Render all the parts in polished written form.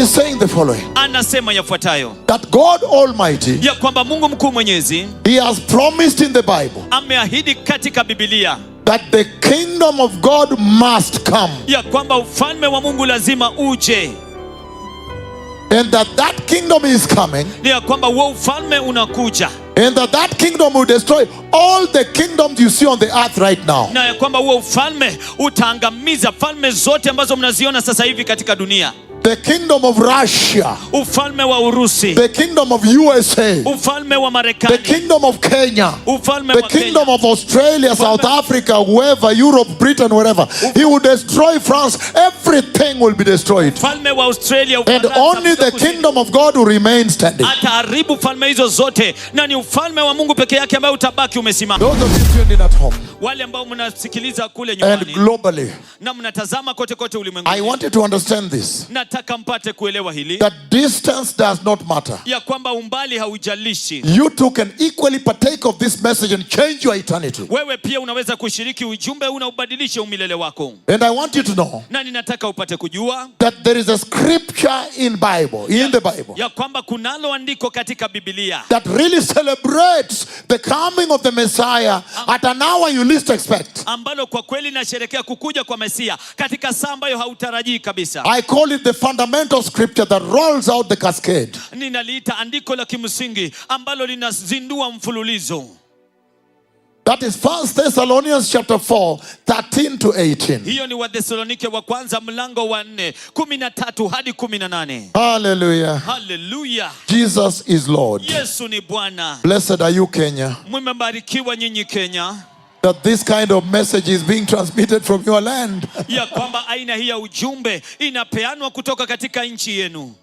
He's saying the following: Anasema yafuatayo: that God Almighty, ya kwamba Mungu mkuu mwenyezi He has promised in the Bible ameahidi katika Bibilia that the kingdom of God must come ya kwamba ufalme wa Mungu lazima uje, and that that kingdom is coming ni ya kwamba huo ufalme unakuja, and that that kingdom will destroy all the kingdoms you see on the earth right now. Na ya kwamba huo ufalme utaangamiza falme zote ambazo mnaziona sasa hivi katika dunia. The kingdom of Russia, Ufalme wa Urusi, the kingdom of USA, ufalme wa the Marekani, kingdom of Kenya, ufalme the wa Kenya, kingdom of Australia, South Africa, whoever, Europe, Britain, wherever. He will destroy France. Everything will be destroyed. Ufalme wa Australia, And Ufaransa, only the Afrika Kusini. Kingdom of God will remain standing. Ataharibu falme hizo zote, na ni ufalme wa Mungu peke yake ambaye utabaki umesimama. Those of you tuned in at home Wale ambao mnasikiliza kule and nyumbani globally, na mnatazama kote kote I ulimwenguni, want you to understand this, nataka mpate kuelewa hili, that distance does not matter. Ya kwamba umbali haujalishi. You too can equally partake of this message and change your eternity. Wewe pia unaweza kushiriki ujumbe huu na ubadilishe umilele wako, And I want you to know na ninataka upate kujua that there is a scripture in the Bible ya kwamba kunalo andiko katika Bibilia that really celebrates the coming of the Messiah at an hour you least expect. Ambalo kwa kweli linasherekea kukuja kwa Mesia katika saa ambayo hautarajii kabisa. I call it the fundamental scripture that rolls out the cascade. Ninaliita andiko la kimsingi ambalo linazindua mfululizo. That is First Thessalonians chapter 4, 13 to 18. Hiyo ni Wathesalonike wa kwanza mlango wa 4, 13 hadi 18. Hallelujah. Haleluya! Jesus is Lord. Yesu ni Bwana. Blessed are you, Kenya, Mmebarikiwa nyinyi Kenya, that this kind of message is being transmitted from your land. Ya kwamba aina hii ya ujumbe inapeanwa kutoka katika nchi yenu.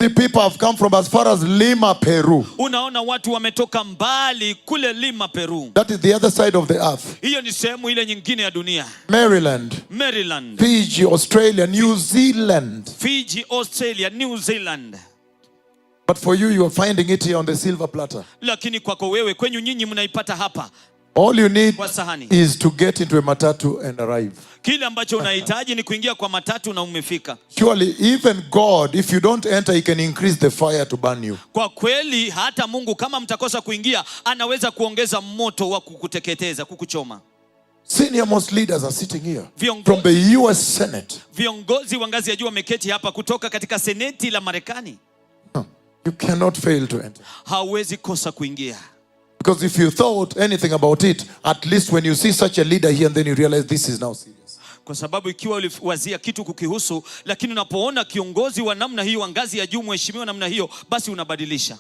See, people have come from as far as Lima, Peru. Unaona watu wametoka mbali kule Lima, Peru. That is the other side of the earth. Hiyo ni sehemu ile nyingine ya dunia. Maryland, Maryland, Fiji, Australia, New Zealand. Fiji, Australia, New Zealand. But for you, you are finding it here on the silver platter. Lakini kwako wewe, kwenyu nyinyi mnaipata hapa All you need kwa sahani. Is to get into a matatu and arrive. Kile ambacho unahitaji ni kuingia kwa matatu na umefika. Surely, even God, if you don't enter, He can increase the fire to burn you. Kwa kweli hata Mungu kama mtakosa kuingia, anaweza kuongeza moto wa kukuteketeza, kukuchoma. Senior most leaders are sitting here Viongozi, from the US Senate. Viongozi wa ngazi ya juu wameketi hapa kutoka katika seneti la Marekani. You cannot fail to enter. Hauwezi kosa kuingia. Because if you thought anything about it, at least when you see such a leader here and then you realize this is now serious. Kwa sababu ikiwa uliwazia kitu kukihusu, lakini unapoona kiongozi wa namna hiyo wa ngazi ya juu, mheshimiwa namna hiyo, basi unabadilisha.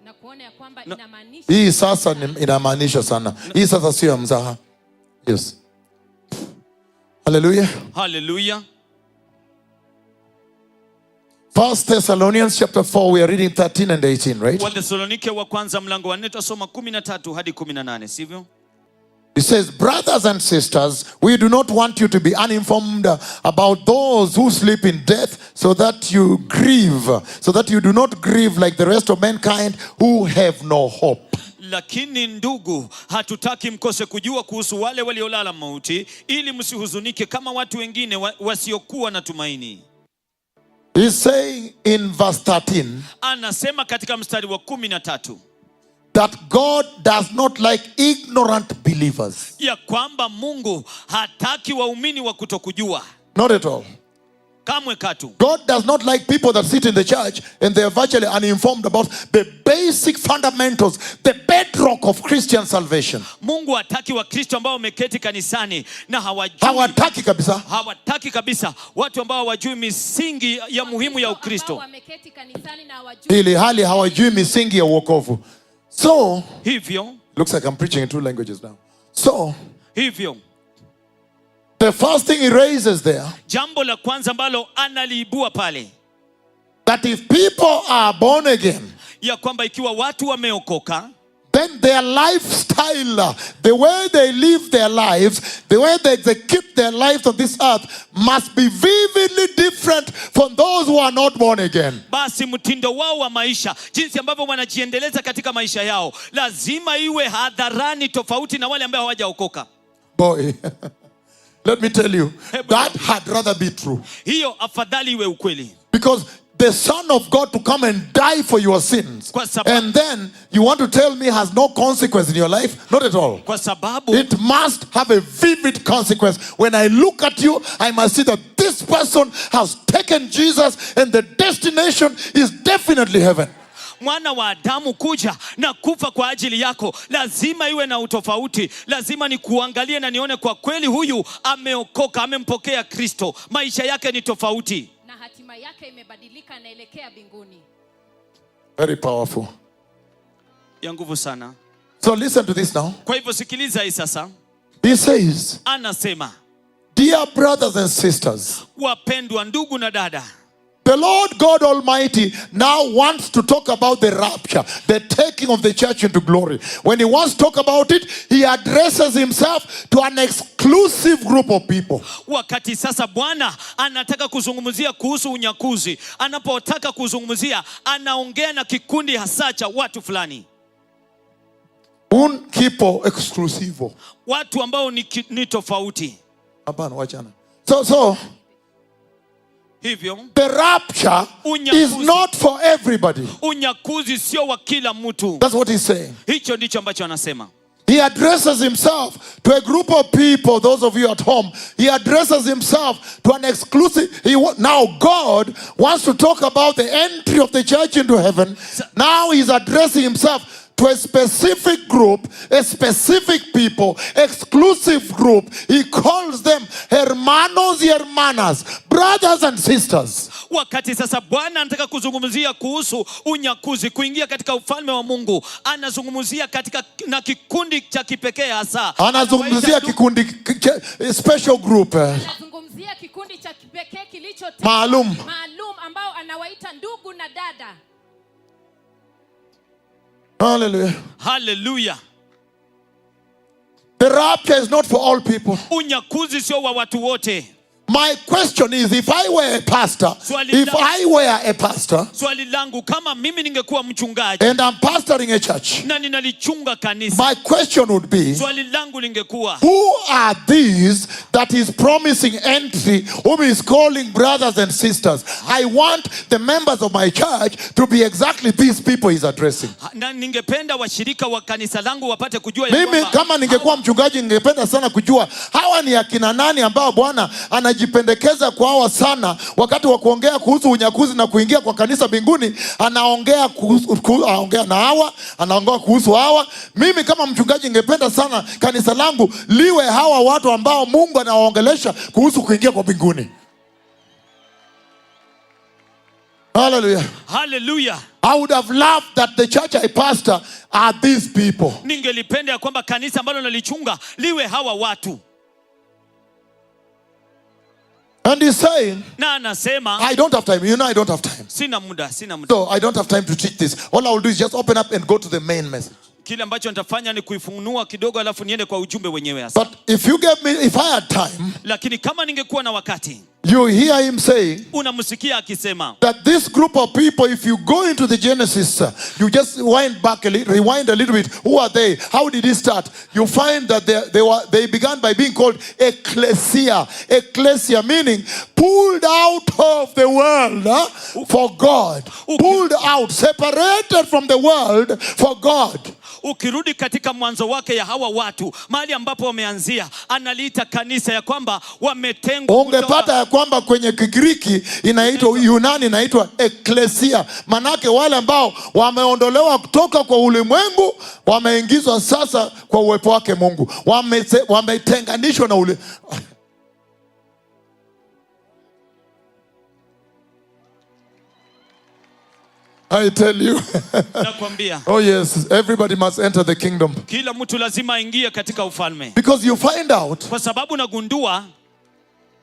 Na kuona ya kwamba inamaanisha Hii sasa inamaanisha sana. Hii sasa sio ya mzaha. Yes. Hallelujah. Haleluya. First Thessalonians chapter 4, we are reading 13 and 18, right? Wathesalonike wa kwanza mlango wa 4 tutasoma 13 hadi 18, sivyo? It says, "Brothers and sisters, we do not want you to be uninformed about those who sleep in death, so that you do not grieve like the rest of mankind who have no hope." Lakini ndugu, hatutaki mkose kujua kuhusu wale waliolala mauti, ili msihuzunike kama watu wengine wasiokuwa na tumaini. He's saying in verse 13 Anasema katika mstari wa 13 that God does not like ignorant believers. Ya kwamba Mungu hataki waumini wa kutokujua. Not at all. Kamwe katu. God does not like people that sit in the church and they are virtually uninformed about the basic fundamentals, the bedrock of Christian salvation. Mungu hataki Wakristo ambao wameketi kanisani na hawajui Hawataki kabisa. Hawataki kabisa watu ambao hawajui misingi ya muhimu ya Wakristo Ukristo. Ambao wameketi kanisani na hawajui Ili hali hawajui misingi ya uokovu. So, Hivyo looks like I'm preaching in two languages now. So, hivyo the first thing he raises there, jambo la kwanza ambalo analiibua pale, that if people are born again, ya kwamba ikiwa watu wameokoka, then their lifestyle, the way they live their lives, the way they execute their lives on this earth must be vividly different from those who are not born again. Basi mtindo wao wa maisha, jinsi ambavyo wanajiendeleza katika maisha yao, lazima iwe hadharani tofauti na wale ambao hawajaokoka. Boy, let me tell you, that had rather be true. Hiyo afadhali iwe ukweli. Because the Son of God to come and die for your sins. Kwa sababu- And then you want to tell me has no consequence in your life? Not at all. Kwa sababu It must have a vivid consequence. When I look at you, I must see that this person has taken Jesus and the destination is definitely heaven. Mwana wa Adamu kuja na kufa kwa ajili yako lazima iwe na utofauti. Lazima nikuangalie na nione kwa kweli huyu ameokoka, amempokea Kristo, maisha yake ni tofauti. Na hatima yake imebadilika, anaelekea mbinguni. Very powerful. Ya nguvu sana. So listen to this now. Kwa hivyo sikiliza hii sasa. He says, Anasema, "Dear brothers and sisters, wapendwa ndugu na dada, the Lord God Almighty now wants to talk about the rapture, the taking of the church into glory. When he wants to talk about it, he addresses himself to an exclusive group of people." Wakati sasa Bwana anataka kuzungumzia kuhusu unyakuzi, anapotaka kuzungumzia, anaongea na kikundi hasa cha watu fulani, Un equipo exclusivo. Watu ambao ni tofauti. Hapana, wachana. So Hivyo the rapture is Unyakuzi. Not for everybody. Unyakuzi sio wa kila mtu. That's what he's saying. Hicho ndicho ambacho anasema. He addresses himself to a group of people, those of you at home. He addresses himself to an exclusive. Now, God wants to talk about the entry of the church into heaven. Now, he's addressing himself to a specific group, a specific people, exclusive group. He calls them hermanos y hermanas, brothers and sisters. Wakati sasa Bwana anataka kuzungumzia kuhusu unyakuzi, kuingia katika ufalme wa Mungu, anazungumzia katika na kikundi cha kipekee hasa. Anazungumzia Anawaita kikundi, special group. Anazungumzia kikundi cha kipekee kilicho Maalum. Maalum ambao anawaita ndugu na dada. Hallelujah. Haleluya. The rapture is not for all people. Unyakuzi sio wa watu wote. My question is, if I were a pastor, Swali if I were a pastor Swali langu, kama mimi ningekuwa mchungaji and I'm pastoring a church, na ninalichunga kanisa, my question would be, swali langu lingekuwa, who are these that is promising entry, whom is calling brothers and sisters? I want the members of my church to be exactly these people he's addressing. Na ningependa washirika wa kanisa langu wapate kujua ya Mimi kwamba kama ningekuwa mchungaji ningependa sana kujua hawa ni akina nani ambao Bwana anajipendekeza kwa hawa sana wakati wa kuongea kuhusu unyakuzi na kuingia kwa kanisa mbinguni, anaongea kuhusu, anaongea na hawa, anaongea kuhusu hawa. Mimi kama mchungaji ningependa sana kanisa langu liwe hawa watu ambao Mungu anawaongelesha kuhusu kuingia kwa mbinguni. Hallelujah. Haleluya. I would have loved that the church I pastor are these people. Ningelipenda ya kwamba kanisa ambalo nalichunga liwe hawa watu. And he's saying, Na anasema, I don't have time. You know, I don't have time. Sina muda, sina muda. So I don't have time to teach this. All I will do is just open up and go to the main message. Kile ambacho nitafanya ni kuifunua kidogo alafu niende kwa ujumbe wenyewe hasa. But if you gave me, if I had time, Lakini kama ningekuwa na wakati, you hear him saying unamsikia akisema that this group of people, if you go into the Genesis, you just wind back a little, rewind a little bit. Who are they? How did it start? You find that they began by being called ecclesia. Ecclesia meaning pulled out of the world, for God. Pulled out, separated from the world for God. Ukirudi katika mwanzo wake ya hawa watu, mahali ambapo wameanzia, analiita kanisa ya kwamba wametengwa Ungepata ya kwamba kwenye Kigiriki inaitwa, Yunani inaitwa eklesia, manake wale ambao wameondolewa kutoka kwa ulimwengu wameingizwa sasa kwa uwepo wake Mungu, wametenganishwa na ule. I tell you. Nakwambia. Oh yes, everybody must enter the kingdom. Kila mtu lazima aingie katika ufalme. Because you find out, Kwa sababu nagundua,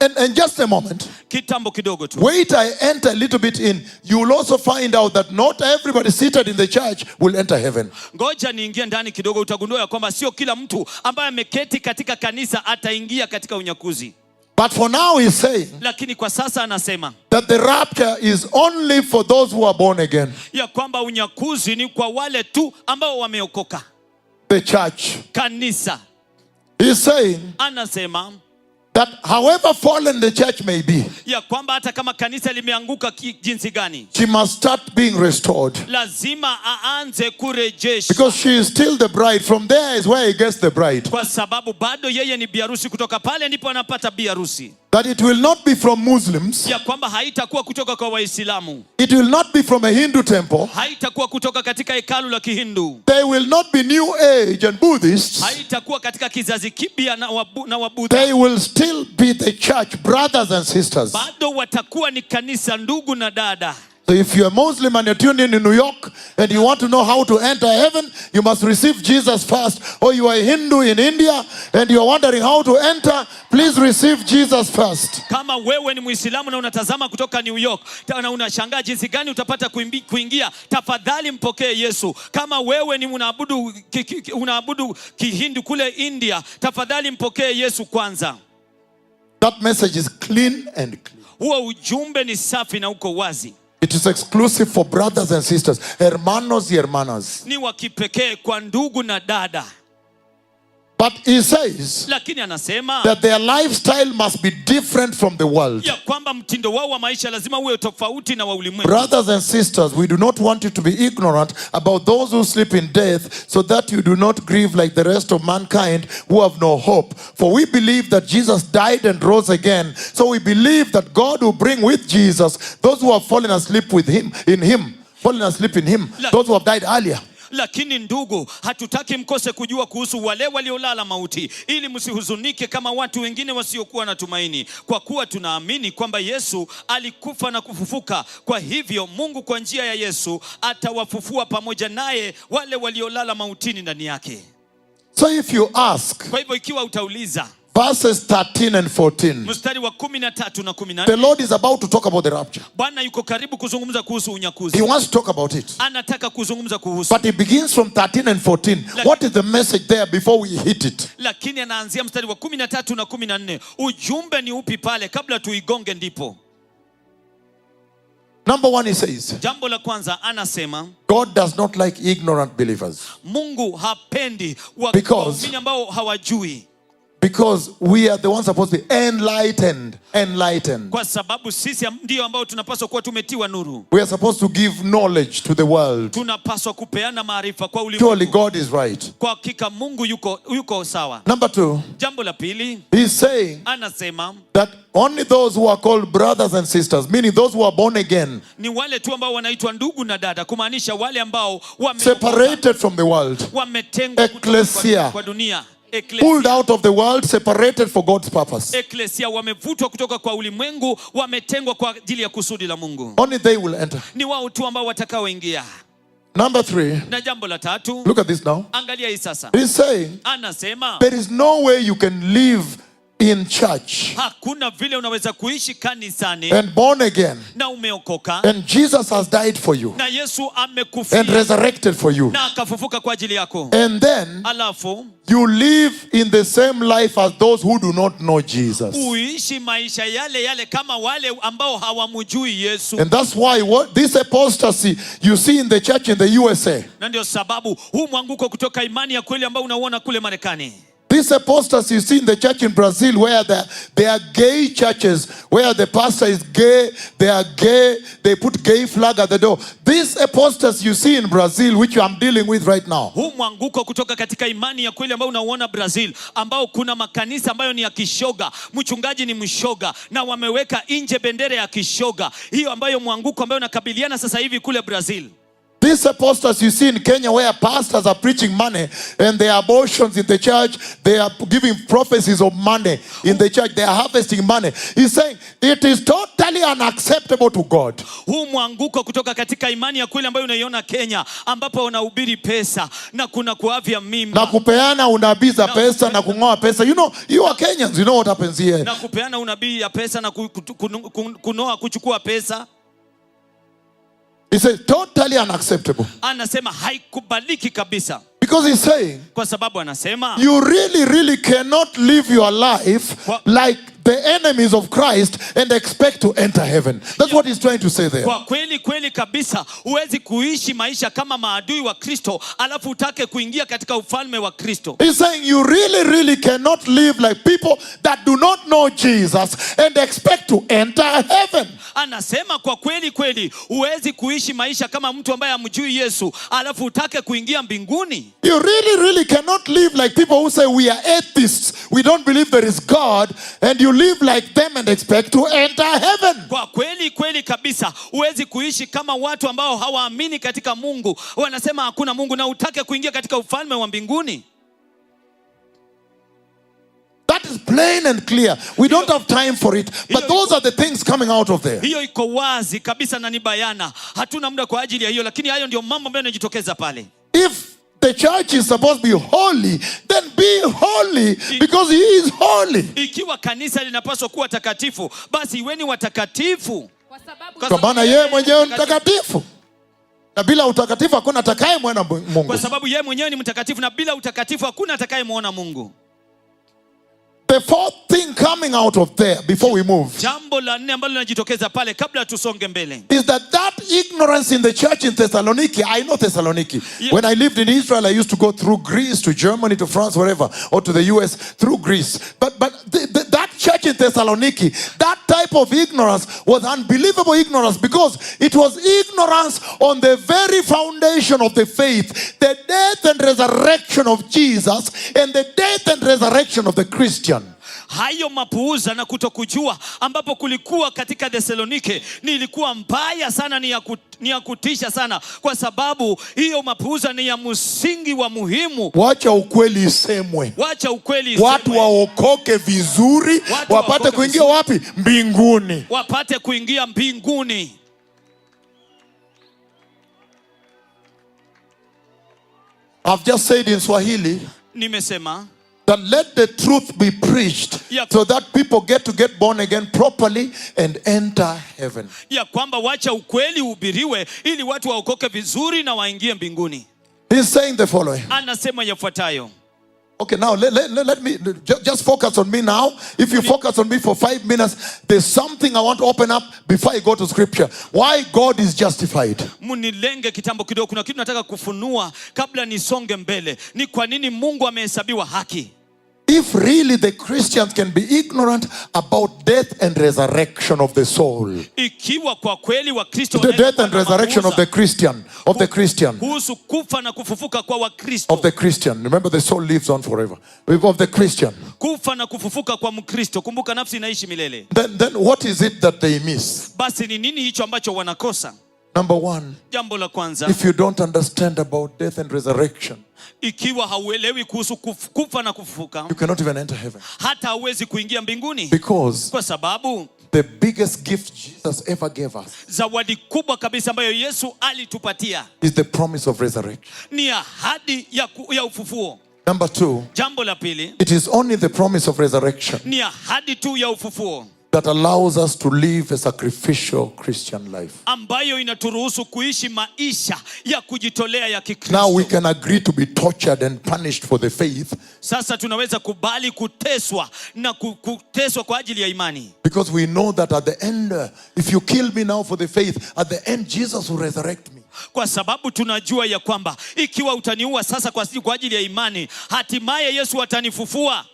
and just a moment, kitambo kidogo tu, wait, I enter a little bit in, you will also find out that not everybody seated in the church will enter heaven. Ngoja niingie ndani kidogo, utagundua ya kwamba sio kila mtu ambaye ameketi katika kanisa ataingia katika unyakuzi. But for now he's saying Lakini kwa sasa anasema that the rapture is only for those who are born again. Ya kwamba unyakuzi ni kwa wale tu ambao wameokoka. The church. Kanisa. He's saying Anasema That however fallen the church may be, ya kwamba hata kama kanisa limeanguka jinsi gani, she must start being restored. Lazima aanze kurejeshwa. Because she is still the bride. From there is where he gets the bride. Kwa sababu bado yeye ni biharusi, kutoka pale ndipo anapata biharusi. That it will not be from Muslims. Ya kwamba haitakuwa kutoka kwa Waislamu, It will not be from a Hindu temple. Haitakuwa kutoka katika hekalu la Kihindu, They will not be New Age and Buddhists. Haitakuwa katika kizazi kipya na Wabudha. They will still be the church, brothers and sisters. Bado watakuwa ni kanisa, ndugu na dada. So if you're a Muslim and you're tuned in New York and you want to know how to enter heaven, you must receive Jesus first. Or you are a Hindu in India and you're wondering how to enter, please receive Jesus first. Kama wewe ni Muislamu na unatazama kutoka New York na unashangaa jinsi gani utapata kuingia, tafadhali mpokee Yesu. Kama wewe ni unaabudu Kihindu kule India, tafadhali mpokee Yesu kwanza. That message is clean and clear. Huo ujumbe ni safi na uko wazi. It is exclusive for brothers and sisters, hermanos y hermanas. Ni wa kipekee kwa ndugu na dada. But he says Lakini anasema that their lifestyle must be different from the world. Ya kwamba mtindo wao wa maisha lazima uwe tofauti na wa ulimwengu. Brothers and sisters, we do not want you to be ignorant about those who sleep in death, so that you do not grieve like the rest of mankind who have no hope. For we believe that Jesus died and rose again. So we believe that God will bring with Jesus those who have fallen asleep with him, in him, fallen asleep in him, those who have died earlier. Lakini ndugu, hatutaki mkose kujua kuhusu wale waliolala mauti, ili msihuzunike kama watu wengine wasiokuwa na tumaini, kwa kuwa tunaamini kwamba Yesu alikufa na kufufuka. Kwa hivyo Mungu kwa njia ya Yesu atawafufua pamoja naye wale waliolala mautini ndani yake. So if you ask, Kwa hivyo ikiwa utauliza, verses 13 and 14, mstari wa 13 na 14, the Lord is about to talk about the rapture. Bwana yuko karibu kuzungumza kuhusu He unyakuzi. wants to talk about it. Anataka kuzungumza kuhusu, But he begins from 13 and 14. What is the message there before we hit it? Lakini anaanzia mstari wa 13 na 14. Ujumbe ni upi pale kabla tuigonge ndipo? Number one, he says, Jambo la kwanza anasema, God does not like ignorant believers. Mungu hapendi waumini ambao hawajui. Because we are the ones supposed to be enlightened. Enlightened. Kwa sababu sisi ndio ambao tunapaswa kuwa tumetiwa nuru. We are supposed to give knowledge to the world. Tunapaswa kupeana maarifa kwa Surely ulimwengu. God is right. Kwa hakika Mungu yuko sawa. Number two, Jambo la pili, he's saying anasema that only those who are called brothers and sisters, meaning those who are born again, ni wale tu ambao wanaitwa ndugu na dada, kumaanisha wale ambao separated from the world, wametengwa kutoka Ecclesia. kwa dunia. Pulled Eklesia, out of the world, separated for God's purpose. Eklesia wamevutwa kutoka kwa ulimwengu, wametengwa kwa ajili ya kusudi la Mungu. Only they will enter. Ni wao tu ambao watakaoingia. Number three, Na jambo la tatu, look at this now. Angalia hii sasa. He's saying Anasema there is no way you can live in church hakuna vile unaweza kuishi kanisani and born again, na umeokoka and Jesus has died for you na Yesu and amekufia resurrected for you. na akafufuka kwa ajili yako. And then Alafu you live in the same life as those who do not know Jesus. Uishi maisha yale yale kama wale ambao hawamjui Yesu. And that's why what this apostasy you see in the church in the USA, Na ndio sababu huu mwanguko kutoka imani ya kweli ambao unauona kule Marekani, this apostasy you see in the church in Brazil, where there are gay churches, where the pastor is gay, they are gay, they put gay flag at the door. This apostasy you see in Brazil, which I'm dealing with right now, huu mwanguko kutoka katika imani ya kweli ambao unauona Brazil, ambao kuna makanisa ambayo ni ya kishoga, mchungaji ni mshoga na wameweka nje bendera ya kishoga, hiyo ambayo mwanguko ambayo unakabiliana sasa hivi kule Brazil. This apostasy you see in Kenya, where pastors are preaching money and there are abortions in the church, they are giving prophecies of money in the church, they are harvesting money. He's saying it is totally unacceptable to God. Huu mwanguko kutoka katika imani ya kweli ambayo unaiona Kenya, ambapo wanahubiri pesa na kuna kuavya mimba Na kupeana unabii za pesa na kung'oa pesa. You are Kenyans, you know what happens here. Na kupeana unabii ya pesa na kunoa kuchukua pesa. He says totally unacceptable. Anasema haikubaliki kabisa. Because he's saying Kwa sababu anasema you really, really cannot live your life like the enemies of Christ and expect to enter heaven. That's what he's trying to say there. Kwa kweli kweli kabisa, huwezi kuishi maisha kama maadui wa Kristo alafu utake kuingia katika ufalme wa Kristo. He's saying you really, really cannot live like people that do not know Jesus and expect to enter heaven. Anasema kwa kweli kweli, huwezi kuishi maisha kama mtu ambaye hamjui Yesu alafu utake kuingia mbinguni. You really, really cannot live like people who say we are atheists, we don't believe there is God, and you live like them and expect to enter heaven. Kwa kweli kweli kabisa, huwezi kuishi kama watu ambao hawaamini katika Mungu, wanasema hakuna Mungu, na utake kuingia katika ufalme wa mbinguni. That is plain and clear. We don't have time for it, but those are the things coming out of there. Hiyo iko wazi kabisa na ni bayana, hatuna muda kwa ajili ya hiyo, lakini hayo ndio mambo ambayo yanajitokeza pale. If the church is supposed to be holy, then be holy because He is holy. Ikiwa kanisa linapaswa kuwa takatifu, basi iweni watakatifu, Kwa sababu Kwa Kwa maana yeye mwenyewe ni mtakatifu, na bila utakatifu hakuna atakayemwona Mungu. Kwa sababu yeye mwenyewe ni mtakatifu, na bila utakatifu hakuna atakayemwona Mungu. The fourth thing coming out of there before we move Jambo la nne ambalo linajitokeza pale kabla tusonge mbele is that ignorance in the church in Thessaloniki. I know Thessaloniki. When I lived in Israel, I used to go through Greece to Germany to France, wherever, or to the US through Greece. But that church in Thessaloniki, that type of ignorance was unbelievable ignorance because it was ignorance on the very foundation of the faith, the death and resurrection of Jesus, and the death and resurrection of the Christian. Hayo mapuuza na kutokujua ambapo kulikuwa katika Thesalonike ni ilikuwa mbaya sana, ni ya kutisha sana, kwa sababu hiyo mapuuza ni ya msingi wa muhimu. Wacha ukweli isemwe. Wacha ukweli isemwe. Watu waokoke vizuri, Watu wapate waokoke kuingia wapi? Mbinguni. Wapate kuingia mbinguni. I've just said in Swahili Nimesema that let the truth be preached so that people get to get born again properly and enter heaven. Ya kwamba wacha ukweli uhubiriwe ili watu waokoke vizuri na waingie mbinguni. He's saying the following. Anasema yafuatayo. Okay, now let me just focus on me now. If you focus on me for 5 minutes, there's something I want to open up before I go to scripture. Why God is justified. Mnilenge kitambo kidogo, kuna kitu nataka kufunua kabla nisonge mbele. Ni kwa nini Mungu amehesabiwa haki? If really the Christians can be ignorant about death and resurrection of the soul, Ikiwa kwa kweli Wakristo the wanaweza death and kuwa na resurrection of the mapuuza Christian, of the Christian, kuhusu kufa na kufufuka kwa Wakristo, of the Christian. Remember, the soul lives on forever. Of the Christian. Kufa na kufufuka kwa Mkristo, kumbuka nafsi inaishi milele. Then what is it that they miss? Basi ni nini hicho ambacho wanakosa? Number one, Jambo la kwanza, if you don't understand about death and resurrection, ikiwa hauelewi kuhusu kufa na kufufuka, you cannot even enter heaven. Hata hauwezi kuingia mbinguni, Because kwa sababu the biggest gift Jesus ever gave us zawadi kubwa kabisa ambayo Yesu alitupatia is the promise of resurrection. Ni ahadi ya ufufuo. Number two, Jambo la pili, it is only the promise of resurrection ni ahadi tu ya ufufuo that allows us to live a sacrificial Christian life. Ambayo inaturuhusu kuishi maisha ya kujitolea ya Now we Kikristo. can agree to be tortured and punished for the faith Sasa tunaweza kubali kuteswa na kuteswa kwa ajili ya imani, because we know that at the end, if you kill me now for the faith, at the end Jesus will resurrect me. Kwa sababu tunajua ya kwamba ikiwa utaniua sasa kwa ajili ya imani, hatimaye Yesu atanifufua.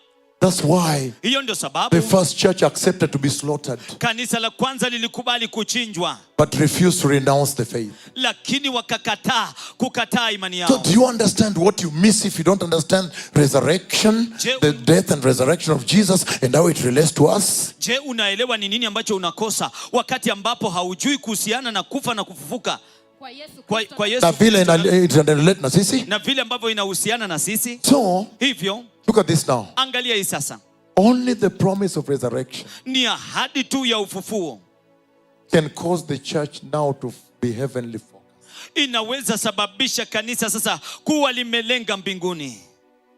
That's why Hiyo ndio sababu the first church accepted to be slaughtered, kanisa la kwanza lilikubali kuchinjwa, but refused to renounce the faith. Lakini wakakataa kukataa imani So, yao. do you understand what you miss if you don't understand resurrection, the death and resurrection of Jesus, and how it relates to us? Je, unaelewa ni nini ambacho unakosa wakati ambapo haujui kuhusiana na kufa na kufufuka Kwa Yesu Kristo kwa Yesu Na vile Kristo inarelate na sisi? Na vile ambavyo inahusiana na sisi? So, Hivyo look at this now. Angalia hii sasa. Only the promise of resurrection Ni ahadi tu ya ufufuo can cause the church now to be heavenly focused. Inaweza sababisha kanisa sasa kuwa limelenga mbinguni.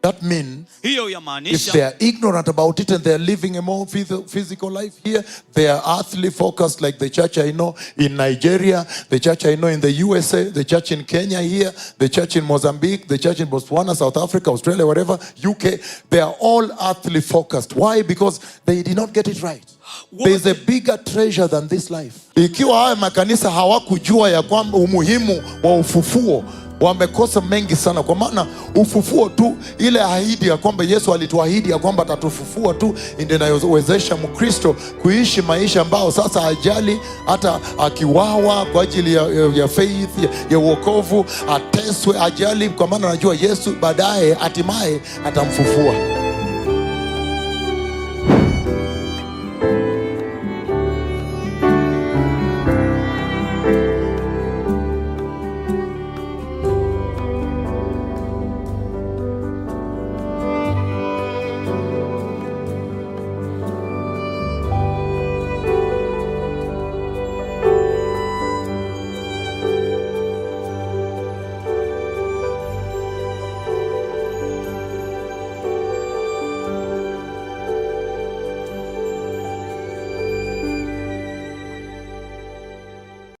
That means Hiyo if yamaanisha they are ignorant about it and they are living a more physical life here, they are earthly focused, like the church I know in Nigeria, the church I know in the USA, the church in Kenya here, the church in Mozambique, the church in Botswana, South Africa, Australia, whatever, UK. They are all earthly focused. Why? Because they did not get it right. There's a bigger treasure than this life. Ikiwa haya makanisa hawakujua ya kwamba umuhimu wa ufufuo, wamekosa mengi sana, kwa maana ufufuo tu, ile ahadi ya kwamba Yesu alituahidi ya kwamba atatufufua tu, ndio inayowezesha Mkristo kuishi maisha ambao sasa ajali hata akiuawa kwa ajili ya faith ya uokovu, ateswe, ajali, kwa maana anajua Yesu baadaye hatimaye atamfufua.